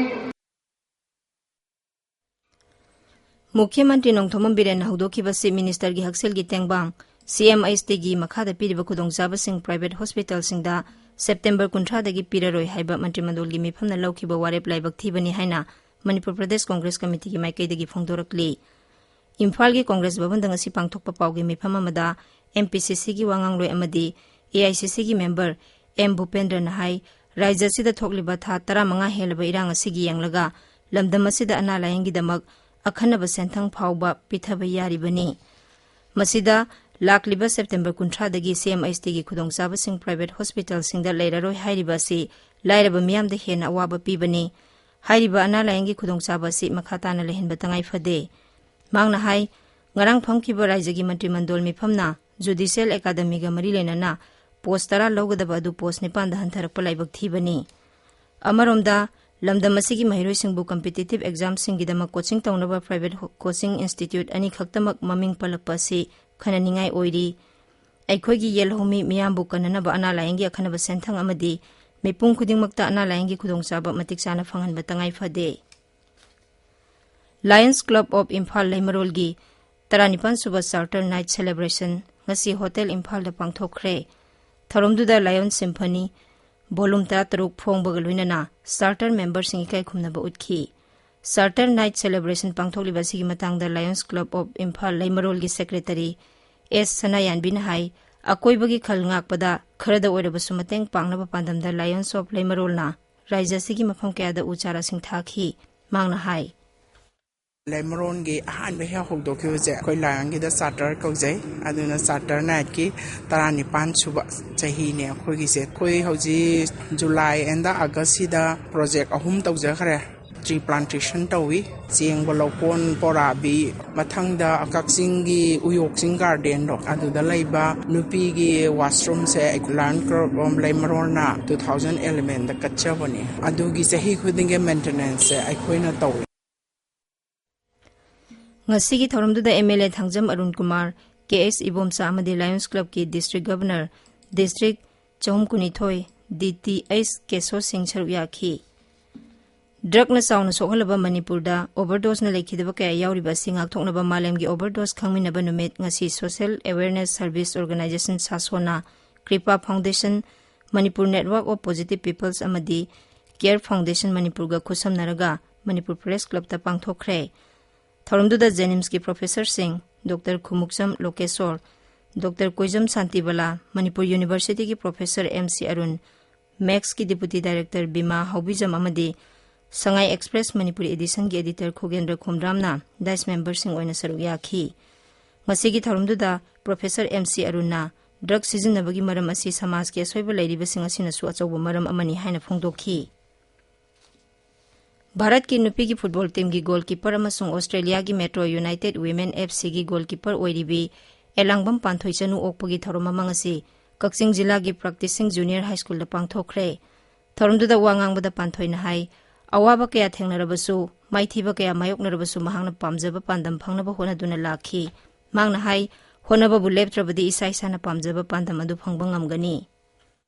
ꯃꯨꯈ꯭ꯌ ꯃꯟꯇ꯭ꯔꯤ ꯅꯣꯡꯊꯣꯝꯕꯝ ꯕꯤꯔꯦꯟꯅ ꯍꯧꯗꯣꯛꯈꯤꯕ ꯆꯤꯐ ꯃꯤꯅꯤꯁꯇꯔꯒꯤ ꯍꯛꯁꯦꯜꯒꯤ ꯇꯦꯡꯕꯥꯡ, ꯁꯤ ꯑꯦꯝ ꯑꯩꯆ ꯇꯤꯒꯤ ꯃꯈꯥꯗ ꯄꯤꯔꯤꯕ ꯈꯨꯗꯣꯡꯆꯥꯕꯁꯤꯡ ꯄ꯭ꯔꯥꯏꯚꯦꯠ ꯍꯣꯁꯄꯤꯇꯥꯜꯁꯤꯡꯗ ꯁꯦꯞꯇꯦꯝꯕꯔ ꯀꯨꯟꯊ꯭ꯔꯥꯗꯒꯤ ꯄꯤꯔꯔꯣꯏ ꯍꯥꯏꯕ ꯃꯟꯇ꯭ꯔꯤ ꯃꯟꯗꯜꯒꯤ ꯃꯤꯐꯝꯅ ꯂꯧꯈꯤꯕ ꯋꯥꯔꯦꯞ ꯂꯥꯏꯕꯛ ꯊꯤꯕꯅꯤ ꯍꯥꯏꯅ ꯃꯅꯤꯄꯨꯔ ꯄ꯭ꯔꯗꯦꯁ ꯀꯣꯡꯒ꯭ꯔꯦꯁ ꯀꯃꯤꯇꯤꯒꯤ ꯃꯥꯏꯀꯩꯗꯒꯤ ꯐꯣꯡꯗꯣꯔꯛꯂꯤ꯫ ꯏꯝꯐꯥꯜꯒꯤ ꯀꯣꯡꯒ꯭ꯔꯦꯁ ꯚꯕꯟꯗ ꯉꯁꯤ ꯄꯥꯡꯊꯣꯛꯄ ꯄꯥꯎꯒꯤ ꯃꯤꯐꯝ ꯑꯃꯗ ꯑꯦꯝ ꯄꯤ ꯁꯤ ꯁꯤꯒꯤ ꯋꯥ ꯉꯥꯡꯂꯣꯏ ꯑꯃꯗꯤ ꯑꯦ ꯑꯥꯏ ꯁꯤ ꯁꯤꯒꯤ ꯃꯦꯝꯕꯔ ꯑꯦꯝ ꯚꯨꯄꯦꯟꯗ꯭ꯔꯅ ꯍꯥꯏ, ꯔꯥꯖ꯭ꯌ ꯑꯁꯤꯗ ꯊꯣꯛꯂꯤꯕ ꯊꯥ ꯇꯔꯥꯃꯉꯥ ꯍꯦꯜꯂꯕ ꯏꯔꯥꯡ ꯑꯁꯤꯒꯤ ꯌꯦꯡꯂꯒ ꯂꯝꯗꯝ ꯑꯁꯤꯗ ꯑꯅꯥ ꯂꯥꯌꯦꯡꯒꯤꯗꯃꯛ ꯑꯈꯟꯅꯕ ꯁꯦꯟꯊꯪ ꯐꯥꯎꯕ ꯄꯤꯊꯕ ꯌꯥꯔꯤꯕꯅꯤ꯫ ꯃꯁꯤꯗ ꯂꯥꯛꯂꯤꯕ ꯁꯦꯞꯇꯦꯝꯕꯔ ꯀꯨꯟꯊ꯭ꯔꯥꯗꯒꯤ ꯁꯤ ꯑꯦꯝ ꯑꯩꯆ ꯇꯤꯒꯤ ꯈꯨꯗꯣꯡꯆꯥꯕꯁꯤꯡ ꯄ꯭ꯔꯥꯏꯚꯦꯠ ꯍꯣꯁꯄꯤꯇꯥꯜꯁꯤꯡꯗ ꯂꯩꯔꯔꯣꯏ ꯍꯥꯏꯔꯤꯕ ꯑꯁꯤ ꯂꯥꯏꯔꯕ ꯃꯤꯌꯥꯝꯗ ꯍꯦꯟꯅ ꯑꯋꯥꯕ ꯄꯤꯕꯅꯤ꯫ ꯍꯥꯏꯔꯤꯕ ꯑꯅꯥ ꯂꯥꯌꯦꯡꯒꯤ ꯈꯨꯗꯣꯡꯆꯥꯕ ꯑꯁꯤ ꯃꯈꯥ ꯇꯥꯅ ꯂꯩꯍꯟꯕ ꯇꯉꯥꯏ ꯐꯗꯦ꯫ ꯃꯍꯥꯛꯅ ꯍꯥꯏ, ꯉꯔꯥꯡ ꯐꯝꯈꯤꯕ ꯔꯥꯖ꯭ꯌꯒꯤ ꯃꯟꯇ꯭ꯔꯤ ꯃꯟꯗꯣꯜ ꯃꯤꯐꯝꯅ ꯖꯨꯗꯤꯁꯤꯌꯦꯜ ꯑꯦꯀꯥꯗꯃꯤꯒ ꯃꯔꯤ ꯂꯩꯅꯅ ꯄꯣꯁ ꯇꯔꯥ ꯂꯧꯒꯗꯕ ꯑꯗꯨ ꯄꯣꯁ ꯅꯤꯄꯥꯟꯗ ꯍꯟꯊꯔꯛꯄ ꯂꯥꯏꯕꯛ ꯊꯤꯕꯅꯤ꯫ ꯑꯃꯔꯣꯝꯗ, ꯂꯝꯗꯝ ꯑꯁꯤꯒꯤ ꯃꯍꯩꯔꯣꯏꯁꯤꯡꯕꯨ ꯀꯝꯄꯤꯇꯤꯇꯤꯚ ꯑꯦꯛꯖꯥꯝꯁꯤꯡꯒꯤꯗꯃꯛ ꯀꯣꯆꯤꯡ ꯇꯧꯅꯕ ꯄ꯭ꯔꯥꯏꯚꯦꯠ ꯍꯣ-, ꯀꯣꯆꯤꯡ ꯏꯟꯁꯇꯤꯇ꯭ꯌꯨꯠ ꯑꯅꯤꯈꯛꯇꯃꯛ ꯃꯃꯤꯡ ꯄꯜꯂꯛꯄ ꯑꯁꯤ ꯈꯟꯅꯅꯤꯡꯉꯥꯏ ꯑꯣꯏꯔꯤ꯫ ꯑꯩꯈꯣꯏꯒꯤ ꯌꯦꯜꯍꯧꯃꯤ ꯃꯤꯌꯥꯝꯕꯨ ꯀꯟꯅꯅꯕ ꯑꯅꯥ ꯂꯥꯌꯦꯡꯒꯤ ꯑꯈꯟꯅꯕ ꯁꯦꯟꯊꯪ ꯑꯃꯗꯤ ꯃꯤꯄꯨꯝ ꯈꯨꯗꯤꯡꯃꯛꯇ ꯑꯅꯥ ꯂꯥꯌꯦꯡꯒꯤ ꯈꯨꯗꯣꯡꯆꯥꯕ ꯃꯇꯤꯛ ꯆꯥꯅ ꯐꯪꯍꯟꯕ ꯇꯉꯥꯏ ꯐꯗꯦ꯫ Lions Club of ꯏꯝꯐꯥꯜ ꯂꯩꯃꯔꯣꯜꯒꯤ ꯇꯔꯥꯅꯤꯄꯥꯟ ꯁꯨꯕ Charter Night Celebration ꯉꯁꯤ ꯍꯣꯇꯦꯜ ꯏꯝꯐꯥꯜꯗ ꯄꯥꯡꯊꯣꯛꯈ꯭ꯔꯦ꯫ ꯊꯧꯔꯝꯗꯨꯗ Lions Symphony volume ꯇꯔꯥꯇꯔꯨꯛ ꯐꯣꯡꯕꯒ ꯂꯣꯏꯅꯅ Charter ꯃꯦꯝꯕꯔꯁꯤꯡ ꯏꯀꯥꯏ ꯈꯨꯝꯅꯕ ꯎꯠꯈꯤ꯫ Charter Night Celebration ꯄꯥꯡꯊꯣꯛꯂꯤꯕ ꯑꯁꯤꯒꯤ ꯃꯇꯥꯡꯗ Lions Club of ꯏꯝꯐꯥꯜ ꯂꯩꯃꯔꯣꯜꯒꯤ ꯁꯦꯀ꯭ꯔꯦꯇꯔꯤ ꯑꯦꯁ ꯁꯅꯥꯌꯥꯟꯕꯤꯅ ꯍꯥꯏ, ꯑꯀꯣꯏꯕꯒꯤ ꯈꯜ ꯉꯥꯛꯄꯗ ꯈꯔꯗ ꯑꯣꯏꯔꯕꯁꯨ ꯃꯇꯦꯡ ꯄꯥꯡꯅꯕ ꯄꯥꯟꯗꯝꯗ Lions of ꯂꯩꯃꯔꯣꯜꯅ ꯔꯥꯖ꯭ꯌ ꯑꯁꯤꯒꯤ ꯃꯐꯝ ꯀꯌꯥꯗ ꯎ ꯆꯥꯔꯥꯁꯤꯡ ꯊꯥꯈꯤ꯫ ꯃꯍꯥꯛꯅ ꯍꯥꯏ, ꯂꯩꯃꯔꯣꯟꯒꯤ ꯑꯍꯥꯟꯕ ꯍꯦꯛ ꯍꯧꯗꯣꯛꯈꯤꯕꯁꯦ ꯑꯩꯈꯣꯏ ꯂꯥꯏꯌꯣꯟꯒꯤꯗ ꯆꯥꯔꯇꯔ ꯀꯧꯖꯩ꯫ ꯑꯗꯨꯅ ꯆꯥꯔꯇꯔ ꯅꯥꯏꯠꯀꯤ ꯇꯔꯥꯅꯤꯄꯥꯟ ꯁꯨꯕ ꯆꯍꯤꯅꯦ ꯑꯩꯈꯣꯏꯒꯤꯁꯦ꯫ ꯑꯩꯈꯣꯏ ꯍꯧꯖꯤꯛ ꯖꯨꯂꯥꯏ ꯑꯦꯟꯗ ꯑꯥꯒꯁꯁꯤꯗ ꯄ꯭ꯔꯣꯖꯦꯛ ꯑꯍꯨꯝ ꯇꯧꯖꯈ꯭ꯔꯦ꯫ Tree plantation ꯇꯧꯏ꯫ ꯆꯦꯡꯕ ꯂꯧꯀꯣꯟ ꯄꯣꯔꯥꯕꯤ, ꯃꯊꯪꯗ ꯀꯛꯆꯤꯡꯒꯤ ꯎꯌꯣꯛ ꯆꯤꯡ ꯒꯥꯔꯗꯦꯟꯗꯣ, ꯑꯗꯨꯗ ꯂꯩꯕ ꯅꯨꯄꯤꯒꯤ ꯋꯥꯁꯔꯨꯝꯁꯦ ꯂꯥꯟ ꯀ꯭ꯂꯕ ꯑꯣꯐ ꯂꯩꯃꯔꯣꯟꯅ two thousand elevenꯗ ꯀꯠꯆꯕꯅꯤ꯫ ꯑꯗꯨꯒꯤ ꯆꯍꯤ ꯈꯨꯗꯤꯡꯒꯤ ꯃꯦꯟꯇꯦꯅꯦꯟꯁꯁꯦ ꯑꯩꯈꯣꯏꯅ ꯇꯧꯏ꯫ ꯉꯁꯤꯒꯤ ꯊꯧꯔꯝꯗꯨꯗ M L A Thangjam Arun Kumar, K S Ibomcha ꯑꯃꯗꯤ Lions Clubꯀꯤ District Governor, District ꯆꯍꯨꯝ ꯀꯨꯟꯅꯤꯊꯣꯏ, D T H ꯀꯦꯁꯣ ꯁꯤꯡ ꯁꯔꯨꯛ ꯌꯥꯈꯤ꯫ ꯗ꯭ꯔꯒꯅ ꯆꯥꯎꯅ ꯁꯣꯛꯍꯜꯂꯕ ꯃꯅꯤꯄꯨꯔꯗ ꯑꯣꯚꯔꯗꯣꯁꯅ ꯂꯩꯈꯤꯗꯕ ꯀꯌꯥ ꯌꯥꯎꯔꯤꯕ ꯑꯁꯤ ꯉꯥꯛꯊꯣꯛꯅꯕ ꯃꯥꯂꯦꯝꯒꯤ ꯑꯣꯚꯔꯗꯣꯁ ꯈꯪꯃꯤꯟꯅꯕ ꯅꯨꯃꯤꯠ ꯉꯁꯤ Social Awareness Service Organization ꯁꯥꯁꯣꯅ, ꯀ꯭ꯔꯤꯄꯥ Foundation, Manipur Network of Positive Peoples ꯑꯃꯗꯤ Care Foundation ꯃꯅꯤꯄꯨꯔꯒ ꯈꯨꯠꯁꯝꯅꯔꯒ ꯃꯅꯤꯄꯨꯔ Press Clubꯇ ꯄꯥꯡꯊꯣꯛꯈ꯭ꯔꯦ꯫ ꯊꯧꯔꯝꯗꯨꯗ JNIMSꯀꯤ professorꯁꯤꯡ Doctor Khumukcham ꯂꯣꯀꯦꯁꯣꯔ, Doctor ꯀꯣꯏꯖꯝ Shantibala, Manipur Universityꯒꯤ Professor M C Arun, ꯃꯦꯛꯁꯀꯤ Deputy Director bima ꯍꯥꯎꯕꯤꯖꯝ ꯑꯃꯗꯤ ꯁꯉꯥꯏ Express ꯃꯅꯤꯄꯨꯔꯤ Editionꯒꯤ Editor ꯈꯣꯒꯦꯟꯗ꯭ꯔ ꯈꯣꯝꯗ꯭ꯔꯥꯝꯅ ꯗꯥꯏꯁ ꯃꯦꯝꯕꯔꯁꯤꯡ ꯑꯣꯏꯅ ꯁꯔꯨꯛ ꯌꯥꯈꯤ꯫ ꯉꯁꯤꯒꯤ ꯊꯧꯔꯝꯗꯨꯗ Professor M C ꯑꯔꯨꯟꯅ ꯗ꯭ꯔꯒ ꯁꯤꯖꯤꯟꯅꯕꯒꯤ ꯃꯔꯝ ꯑꯁꯤ ꯁꯃꯥꯖꯀꯤ ꯑꯁꯣꯏꯕ ꯂꯩꯔꯤꯕꯁꯤꯡ ꯑꯁꯤꯅꯁꯨ ꯑꯆꯧꯕ ꯃꯔꯝ ꯑꯃꯅꯤ ꯍꯥꯏꯅ ꯐꯣꯡꯗꯣꯛꯈꯤ꯫ ꯚꯥꯔꯠꯀꯤ ꯅꯨꯄꯤꯒꯤ ꯐꯨꯠꯕꯣꯜ ꯇꯤꯝꯒꯤ goalkeeper ꯑꯃꯁꯨꯡ ꯑꯣꯁꯇ꯭ꯔꯦꯂꯤꯌꯥꯒꯤ Metro United Women F Cꯒꯤ goalkeeper ꯑꯣꯏꯔꯤꯕꯤ ꯑꯦꯂꯥꯡꯕꯝ ꯄꯥꯟꯊꯣꯏ ꯆꯅꯨ ꯑꯣꯛꯄꯒꯤ ꯊꯧꯔꯝ ꯑꯃ ꯉꯁꯤ ꯀꯛꯆꯤꯡ ꯖꯤꯂꯥꯒꯤ Practicing Junior High Schoolꯗ ꯄꯥꯡꯊꯣꯛꯈ꯭ꯔꯦ꯫ ꯊꯧꯔꯝꯗꯨꯗ ꯋꯥ ꯉꯥꯡꯕꯗ ꯄꯥꯟꯊꯣꯏꯅ ꯍꯥꯏ, ꯑꯋꯥꯕ ꯀꯌꯥ ꯊꯦꯡꯅꯔꯕꯁꯨ, ꯃꯥꯏꯊꯤꯕ ꯀꯌꯥ ꯃꯥꯌꯣꯛꯅꯔꯕꯁꯨ ꯃꯍꯥꯛꯅ ꯄꯥꯝꯖꯕ ꯄꯥꯟꯗꯝ ꯐꯪꯅꯕ ꯍꯣꯠꯅꯗꯨꯅ ꯂꯥꯛꯈꯤ꯫ ꯃꯍꯥꯛꯅ ꯍꯥꯏ, ꯍꯣꯠꯅꯕꯕꯨ ꯂꯦꯞꯇ꯭ꯔꯕꯗꯤ ꯏꯁꯥ ꯏꯁꯥꯅ ꯄꯥꯝꯖꯕ ꯄꯥꯟꯗꯝ ꯑꯗꯨ ꯐꯪꯕ ꯉꯝꯒꯅꯤ꯫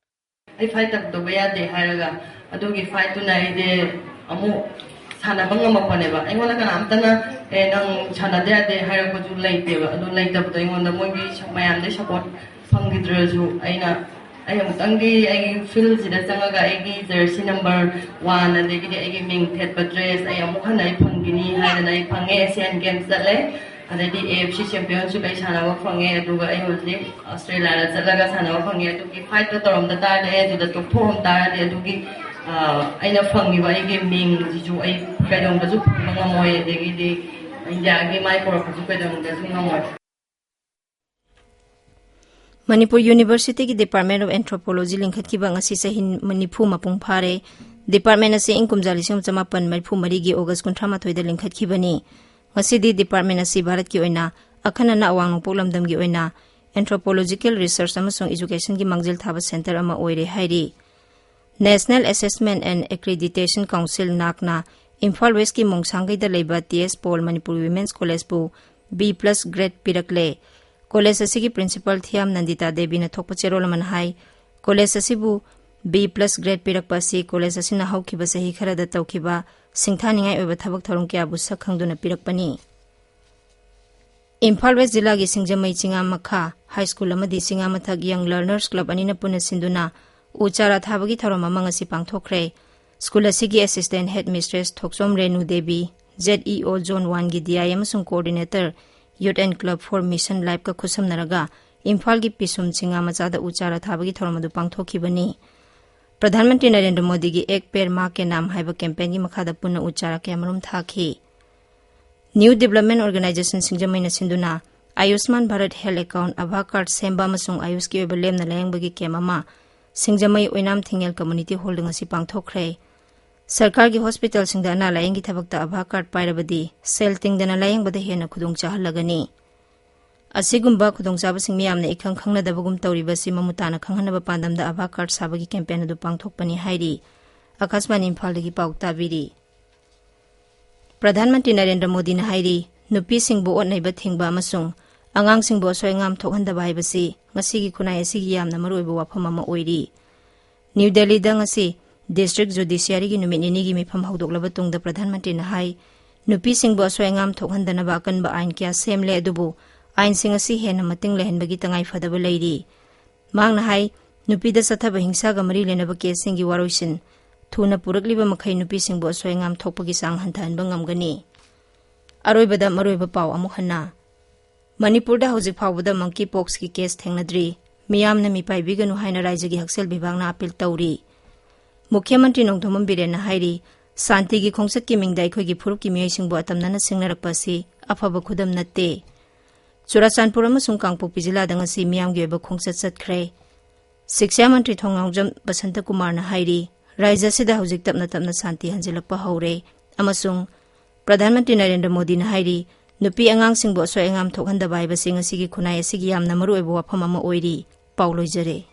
ꯑꯩ fight ꯇꯧꯗꯕ ꯌꯥꯗꯦ ꯍꯥꯏꯔꯒ, ꯑꯗꯨꯒꯤ fightꯇꯨꯅ ꯑꯩꯁꯦ ꯑꯃꯨꯛ ꯁꯥꯟꯅꯕ ꯉꯝꯃꯛꯄꯅꯦꯕ꯫ ꯑꯩꯉꯣꯟꯗ ꯀꯅꯥꯝꯇꯅ, "ꯑꯦ, ꯅꯪ ꯁꯥꯟꯅꯗ ꯌꯥꯗꯦ" ꯍꯥꯏꯔꯛꯄꯁꯨ ꯂꯩꯇꯦꯕ꯫ ꯑꯗꯨ ꯂꯩꯇꯕꯗꯣ ꯑꯩꯉꯣꯟꯗ ꯃꯣꯏꯒꯤ ꯁ-, ꯃꯌꯥꯝꯗꯩ support ꯐꯪꯈꯤꯗ꯭ꯔꯁꯨ, ꯑꯩꯅ, ꯑꯩ ꯑꯃꯨꯛꯇꯪꯗꯤ ꯑꯩꯒꯤ fieldꯁꯤꯗ ꯆꯪꯉꯒ ꯑꯩꯒꯤ jersey number one, ꯑꯗꯒꯤꯗꯤ ꯑꯩꯒꯤ ꯃꯤꯡ ꯊꯦꯠꯄ dress ꯑꯩ ꯑꯃꯨꯛ ꯍꯟꯅ ꯑꯩ ꯐꯪꯈꯤꯅꯤ ꯍꯥꯏꯗꯅ ꯑꯩ ꯐꯪꯉꯦ꯫ Asian Games ꯆꯠꯂꯦ, ꯑꯗꯩꯗꯤ A F C Championship ꯑꯩ ꯁꯥꯟꯅꯕ ꯐꯪꯉꯦ, ꯑꯗꯨꯒ ꯑꯩ ꯍꯧꯖꯤꯛ ꯑꯣꯁꯇ꯭ꯔꯦꯂꯤꯌꯥꯗ ꯆꯠꯂꯒ ꯁꯥꯟꯅꯕ ꯐꯪꯉꯦ꯫ ꯑꯗꯨꯒꯤ fightꯇꯣ ꯇꯧꯔꯝꯗ ꯇꯥꯔꯗꯤ, ꯑꯩ ꯑꯗꯨꯗ ꯇꯣꯛꯊꯣꯛꯑꯝ ꯇꯥꯔꯗꯤ, ꯑꯗꯨꯒꯤ, ꯑ, ꯑꯩꯅ ꯐꯪꯉꯤꯕ ꯑꯩꯒꯤ ꯃꯤꯡꯁꯤꯁꯨ ꯑꯩ ꯀꯩꯗꯧꯅꯨꯡꯗꯁꯨ ꯐꯪꯕ ꯉꯝꯃꯣꯏ, ꯑꯗꯒꯤꯗꯤ ꯏꯟꯗꯤꯌꯥꯒꯤ ꯃꯥꯏ ꯄꯨꯔꯛꯄꯁꯨ ꯀꯩꯗꯧꯅꯨꯡꯗꯁꯨ ꯉꯝꯃꯣꯏ꯫ ꯃꯅꯤꯄꯨꯔ Universityꯒꯤ Department of Anthropology ꯂꯤꯡꯈꯠꯈꯤꯕ ꯉꯁꯤ ꯆꯍꯤ ꯅꯤꯐꯨ ꯃꯄꯨꯡ ꯐꯥꯔꯦ꯫ Department ꯑꯁꯤ ꯏꯪ ꯀꯨꯝꯖꯥ ꯂꯤꯁꯤꯡ ꯑꯃ ꯆꯃꯥꯄꯟ ꯃꯔꯤꯐꯨ ꯃꯔꯤꯒꯤ August ꯀꯨꯟꯊ꯭ꯔꯥ ꯃꯥꯊꯣꯏꯗ ꯂꯤꯡꯈꯠꯈꯤꯕꯅꯤ꯫ ꯉꯁꯤꯗꯤ department ꯑꯁꯤ ꯚꯥꯔꯠꯀꯤ ꯑꯣꯏꯅ ꯑꯈꯟꯅꯅ ꯑꯋꯥꯡ ꯅꯣꯡꯄꯣꯛ ꯂꯝꯗꯝꯒꯤ ꯑꯣꯏꯅ anthropological research ꯑꯃꯁꯨꯡ educationꯒꯤ ꯃꯥꯡꯖꯤꯜ ꯊꯥꯕ center ꯑꯃ ꯑꯣꯏꯔꯦ ꯍꯥꯏꯔꯤ꯫ National Assessment and Accreditation Council, NAACꯅ Imphal Westꯀꯤ ꯃꯣꯡꯁꯥꯡꯒꯩꯗ ꯂꯩꯕ T S Paul Manipur Women's Collegeꯕꯨ B plus grade ꯄꯤꯔꯛꯂꯦ꯫ College ꯑꯁꯤꯒꯤ principal ꯊꯤꯌꯥꯝ ꯅꯟꯗꯤꯇꯥ ꯗꯦꯕꯤꯅ ꯊꯣꯛꯄ ꯆꯦꯔꯣꯜ ꯑꯃꯅ ꯍꯥꯏ, college ꯑꯁꯤꯕꯨ B plus grade ꯄꯤꯔꯛꯄ ꯑꯁꯤ college ꯑꯁꯤꯅ ꯍꯧꯈꯤꯕ ꯆꯍꯤ ꯈꯔꯗ ꯇꯧꯈꯤꯕ ꯁꯤꯡꯊꯥꯅꯤꯡꯉꯥꯏ ꯑꯣꯏꯕ ꯊꯕꯛ ꯊꯧꯔꯝ ꯀꯌꯥꯕꯨ ꯁꯛ ꯈꯪꯗꯨꯅ ꯄꯤꯔꯛꯄꯅꯤ꯫ ꯏꯝꯐꯥꯜ West ꯖꯤꯂꯥꯒꯤ ꯁꯤꯡꯖꯃꯩ ꯆꯤꯉꯥ ꯃꯈꯥ High School ꯑꯃꯗꯤ ꯆꯤꯉꯥ ꯃꯊꯛ Young Learners Club ꯑꯅꯤꯅ ꯄꯨꯟꯅ ꯁꯤꯟꯗꯨꯅ ꯎ ꯆꯥꯔꯥ ꯊꯥꯕꯒꯤ ꯊꯧꯔꯝ ꯑꯃ ꯉꯁꯤ ꯄꯥꯡꯊꯣꯛꯈ꯭ꯔꯦ꯫ School ꯑꯁꯤꯒꯤ Assistant Headmistress Thokchom Renu Devi, Z E O Zone Oneꯒꯤ D I ꯑꯃꯁꯨꯡ Coordinator, Youth and Club for Mission Lifeꯀ ꯈꯨꯠꯁꯝꯅꯔꯒ ꯏꯝꯐꯥꯜꯒꯤ ꯄꯤꯁꯨꯝ ꯆꯤꯉꯥ ꯃꯆꯥꯗ ꯎ ꯆꯥꯔꯥ ꯊꯥꯕꯒꯤ ꯊꯧꯔꯝ ꯑꯗꯨ ꯄꯥꯡꯊꯣꯛꯈꯤꯕꯅꯤ꯫ ꯄ꯭ꯔꯙꯥꯟ ꯃꯟꯇ꯭ꯔꯤ ꯅꯔꯦꯟꯗ꯭ꯔ ꯃꯣꯗꯤꯒꯤ ꯑꯦꯛ ꯄꯦꯔ ꯃꯥ ꯀꯦ ꯅꯥꯝ ꯍꯥꯏꯕ campaignꯒꯤ ꯃꯈꯥꯗ ꯄꯨꯟꯅ ꯎ ꯆꯥꯔꯥ ꯀꯌꯥꯃꯔꯨꯝ ꯊꯥꯈꯤ꯫ New Development Organization ꯁꯤꯡꯖꯃꯩꯅ ꯁꯤꯟꯗꯨꯅ Ayushman Bharat Health Account, Aadhaar card ꯁꯦꯝꯕ ꯑꯃꯁꯨꯡ ꯑꯌꯨꯁꯀꯤ ꯑꯣꯏꯕ ꯂꯦꯝꯅ ꯂꯥꯌꯦꯡꯕꯒꯤ camp ꯑꯃ ꯁꯤꯡꯖꯃꯩ ꯑꯣꯏꯅꯥꯝ ꯊꯤꯡꯉꯦꯜ community hallꯗ ꯉꯁꯤ ꯄꯥꯡꯊꯣꯛꯈ꯭ꯔꯦ꯫ ꯁꯔꯀꯥꯔꯒꯤ hospitalꯁꯤꯡꯗ ꯑꯅꯥ ꯂꯥꯌꯦꯡꯒꯤ ꯊꯕꯛꯇ Aadhaar card ꯄꯥꯏꯔꯕꯗꯤ ꯁꯦꯜ ꯇꯤꯡꯗꯅ ꯂꯥꯌꯦꯡꯕꯗ ꯍꯦꯟꯅ ꯈꯨꯗꯣꯡ ꯆꯥꯍꯜꯂꯒꯅꯤ꯫ ꯑꯁꯤꯒꯨꯝꯕ ꯈꯨꯗꯣꯡꯆꯥꯕꯁꯤꯡ ꯃꯤꯌꯥꯝꯅ ꯏꯈꯪ ꯈꯪꯅꯗꯕꯒꯨꯝ ꯇꯧꯔꯤꯕ ꯑꯁꯤ ꯃꯃꯨꯠ ꯇꯥꯅ ꯈꯪꯍꯟꯅꯕ ꯄꯥꯟꯗꯝꯗ Aadhaar card ꯁꯥꯕꯒꯤ campaign ꯑꯗꯨ ꯄꯥꯡꯊꯣꯛꯄꯅꯤ ꯍꯥꯏꯔꯤ꯫ ꯑꯀꯥꯁꯕꯥꯅꯤ ꯏꯝꯐꯥꯜꯗꯒꯤ ꯄꯥꯎ ꯇꯥꯕꯤꯔꯤ꯫ ꯄ꯭ꯔꯙꯥꯟ ꯃꯟꯇ꯭ꯔꯤ ꯅꯔꯦꯟꯗ꯭ꯔ ꯃꯣꯗꯤꯅ ꯍꯥꯏꯔꯤ, ꯅꯨꯄꯤꯁꯤꯡꯕꯨ ꯑꯣꯠ ꯅꯩꯕ ꯊꯤꯡꯕ ꯑꯃꯁꯨꯡ ꯑꯉꯥꯡꯁꯤꯡꯕꯨ ꯑꯁꯣꯏ ꯑꯉꯥꯝ ꯊꯣꯛꯍꯟꯗꯕ ꯍꯥꯏꯕꯁꯤ ꯉꯁꯤꯒꯤ ꯈꯨꯟꯅꯥꯏ ꯑꯁꯤꯒꯤ ꯌꯥꯝꯅ ꯃꯔꯨꯑꯣꯏꯕ ꯋꯥꯐꯝ ꯑꯃ ꯑꯣꯏꯔꯤ꯫ ꯅ꯭ꯌꯨ ꯗꯦꯜꯂꯤꯗ ꯉꯁꯤ District Judiciaryꯒꯤ ꯅꯨꯃꯤꯠ ꯅꯤꯅꯤꯒꯤ ꯃꯤꯐꯝ ꯍꯧꯗꯣꯛꯂꯕ ꯇꯨꯡꯗ ꯄ꯭ꯔꯙꯥꯟ ꯃꯟꯇ꯭ꯔꯤꯅ ꯍꯥꯏ, ꯅꯨꯄꯤꯁꯤꯡꯕꯨ ꯑꯁꯣꯏ ꯑꯉꯥꯝ ꯊꯣꯛꯍꯟꯗꯅꯕ ꯑꯀꯟꯕ ꯑꯥꯏꯟ ꯀꯌꯥ ꯁꯦꯝꯂꯦ, ꯑꯗꯨꯕꯨ ꯑꯥꯏꯟꯁꯤꯡ ꯑꯁꯤ ꯍꯦꯟꯅ ꯃꯇꯤꯡ ꯂꯩꯍꯟꯕꯒꯤ ꯇꯉꯥꯏ ꯐꯗꯕ ꯂꯩꯔꯤ꯫ ꯃꯍꯥꯛꯅ ꯍꯥꯏ, ꯅꯨꯄꯤꯗ ꯆꯠꯊꯕ ꯍꯤꯡꯁꯥꯒ ꯃꯔꯤ ꯂꯩꯅꯕ caseꯁꯤꯡꯒꯤ ꯋꯥꯔꯣꯏꯁꯤꯟ ꯊꯨꯅ ꯄꯨꯔꯛꯂꯤꯕ ꯃꯈꯩ ꯅꯨꯄꯤꯁꯤꯡꯕꯨ ꯑꯁꯣꯏ ꯑꯉꯥꯝ ꯊꯣꯛꯄꯒꯤ ꯆꯥꯡ ꯍꯟꯊꯍꯟꯕ ꯉꯝꯒꯅꯤ꯫ ꯑꯔꯣꯏꯕꯗ ꯃꯔꯨꯑꯣꯏꯕ ꯄꯥꯎ ꯑꯃꯨꯛ ꯍꯟꯅ꯫ ꯃꯅꯤꯄꯨꯔꯗ ꯍꯧꯖꯤꯛ ꯐꯥꯎꯕꯗ monkeypoxꯀꯤ case ꯊꯦꯡꯅꯗ꯭ꯔꯤ꯫ ꯃꯤꯌꯥꯝꯅ ꯃꯤꯄꯥꯏꯕꯤꯒꯅꯨ ꯍꯥꯏꯅ ꯔꯥꯏꯖꯒꯤ ꯍꯛꯁꯦꯜ ꯕꯤꯚꯥꯒꯅ appeal ꯇꯧꯔꯤ꯫ ꯃꯨꯈ꯭ꯌ ꯃꯟꯇ꯭ꯔꯤ ꯅꯣꯡꯊꯣꯝꯕꯝ ꯕꯤꯔꯦꯟꯅ ꯍꯥꯏꯔꯤ, ꯁꯥꯟꯇꯤꯒꯤ ꯈꯣꯡꯆꯠꯀꯤ ꯃꯤꯡꯗ ꯑꯩꯈꯣꯏꯒꯤ ꯐꯨꯔꯨꯞꯀꯤ ꯃꯤꯑꯣꯏꯁꯤꯡꯕꯨ ꯑꯇꯝꯅꯅ ꯁꯤꯡꯅꯔꯛꯄ ꯑꯁꯤ ꯑꯐꯕ ꯈꯨꯗꯝ ꯅꯠꯇꯦ꯫ ꯆꯨꯔꯥꯆꯥꯟꯄꯨꯔ ꯑꯃꯁꯨꯡ ꯀꯥꯡꯄꯣꯛꯄꯤ ꯖꯤꯂꯥꯗ ꯉꯁꯤ ꯃꯤꯌꯥꯝꯒꯤ ꯑꯣꯏꯕ ꯈꯣꯡꯆꯠ ꯆꯠꯈ꯭ꯔꯦ꯫ ꯁꯤꯛꯁꯥ ꯃꯟꯇ꯭ꯔꯤ ꯊꯣꯡꯅꯥꯎꯖꯝ ꯕꯁꯟꯇ ꯀꯨꯃꯥꯔꯅ ꯍꯥꯏꯔꯤ, ꯔꯥꯏꯖ꯭ꯌ ꯑꯁꯤꯗ ꯍꯧꯖꯤꯛ ꯇꯞꯅ ꯇꯞꯅ ꯁꯥꯟꯇꯤ ꯍꯟꯖꯤꯜꯂꯛꯄ ꯍꯧꯔꯦ ꯑꯃꯁꯨꯡ ꯄ꯭ꯔꯙꯥꯟ ꯃꯟꯇ꯭ꯔꯤ ꯅꯔꯦꯟꯗ꯭ꯔ ꯃꯣꯗꯤꯅ ꯍꯥꯏꯔꯤ, ꯅꯨꯄꯤ ꯑꯉꯥꯡꯁꯤꯡꯕꯨ ꯑꯁꯣꯏ ꯑꯉꯥꯝ ꯊꯣꯛꯍꯟꯗꯕ ꯍꯥꯏꯕꯁꯤ ꯉꯁꯤꯒꯤ ꯈꯨꯟꯅꯥꯏ ꯑꯁꯤꯒꯤ ꯌꯥꯝꯅ ꯃꯔꯨꯑꯣꯏꯕ ꯋꯥꯐꯝ ꯑꯃ ꯑꯣꯏꯔꯤ꯫ ꯄꯥꯎ ꯂꯣꯏꯖꯔꯦ꯫